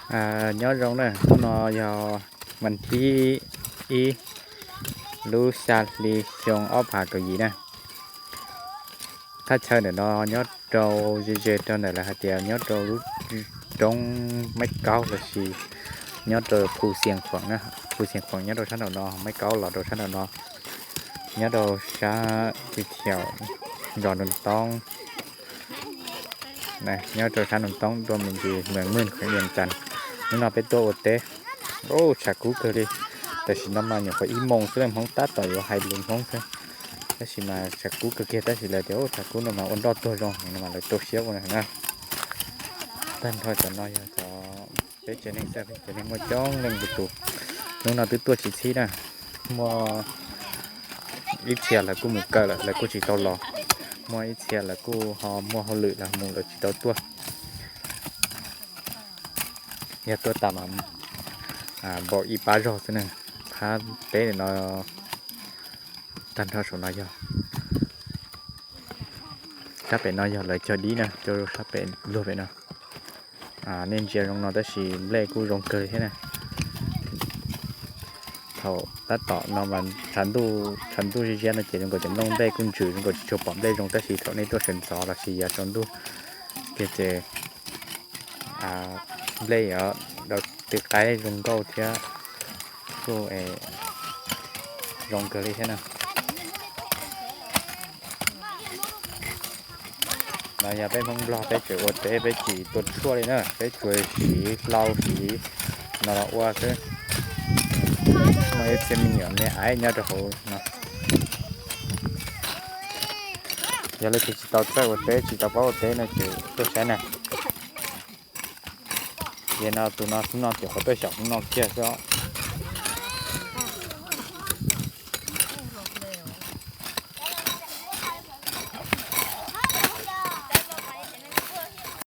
Nyob zoo na, hnub no yog vas thib ib lub xya hli xyoo ob phav kaum yim na. Thaj chaw ntawm no nyob rau ze ze rau ntawm lawv hais tias nyob rau lub roob Maib Kaub lossis nyob rau Phu Xias Khuam na. Phu Xias Khuam nyob rau sab nraum no, Maib Kaub los rau sab nraum no, nyob rau sab ti thiaum zos Nroos Toob. Nyob rau sab Nroos Toob dua me ntsis Mws Mws Khuam Yas Cas. Hnub no peb tuaj ua teb, tshav kub kawg li. Tam sim no mas nyuam qhuav ib moos xwb, Hmoob tab tom yuav hais lus Hmoob xwb. Tab sis mas tshav kub kawg kiag, tab sis lawv tias tshav kub no mas ua nroj tuag zoo no mas lawv rau siab ua na. Tag nrho cov no yog cov peb tsev neeg xwb, peb tsev neeg muaj coob leej tus tus. Hnub no twb tuaj tsis txhib na, muaj ib txhia lawv kuj mus kawm lawm, lawv kuj tsis tau los. Muaj ib txhia lawv kuj ho muaj hauj lwm los mus lawv tsis tau tuaj. Yog tuaj tas mas npaum ib pab zog xwb na. Phab peb no, tag nrho saum no yog, sab pem no yog lawv cog dib na, cog sab pem luag pem no. Nej ntsia zoo no tab sis nplej kuj zoo kawg thiab na. Thaum tab tom no mas tshav ntuj, tshav ntuj ziab ziab no ces zoo nkaus cov nplooj nplej kuj ntsws, zoo nkaus tsis tshua pom nplej zoo, tab sis thaum nej tuaj sawv ntxov los sis yav tsaus ntuj kiag ces nplej yuav dau tw qaib zoo nkauj thiab kuj zoo kawg li thiab na. No yog peb Hmoob Nplog peb tseem ua teb, peb tsis tua tshuaj li na, peb tsuas siv hlau siv no los ua xwb. Muaj ib txhia me nyuam me aiv nyob rau hauv no. Yog leej twg tsis tau txawj ua teb, tsis tau paub ua teb no ces tuaj saib na. Ces no tus no hnub no ces qhov tuaj xyaum hnub no kiag xwb os.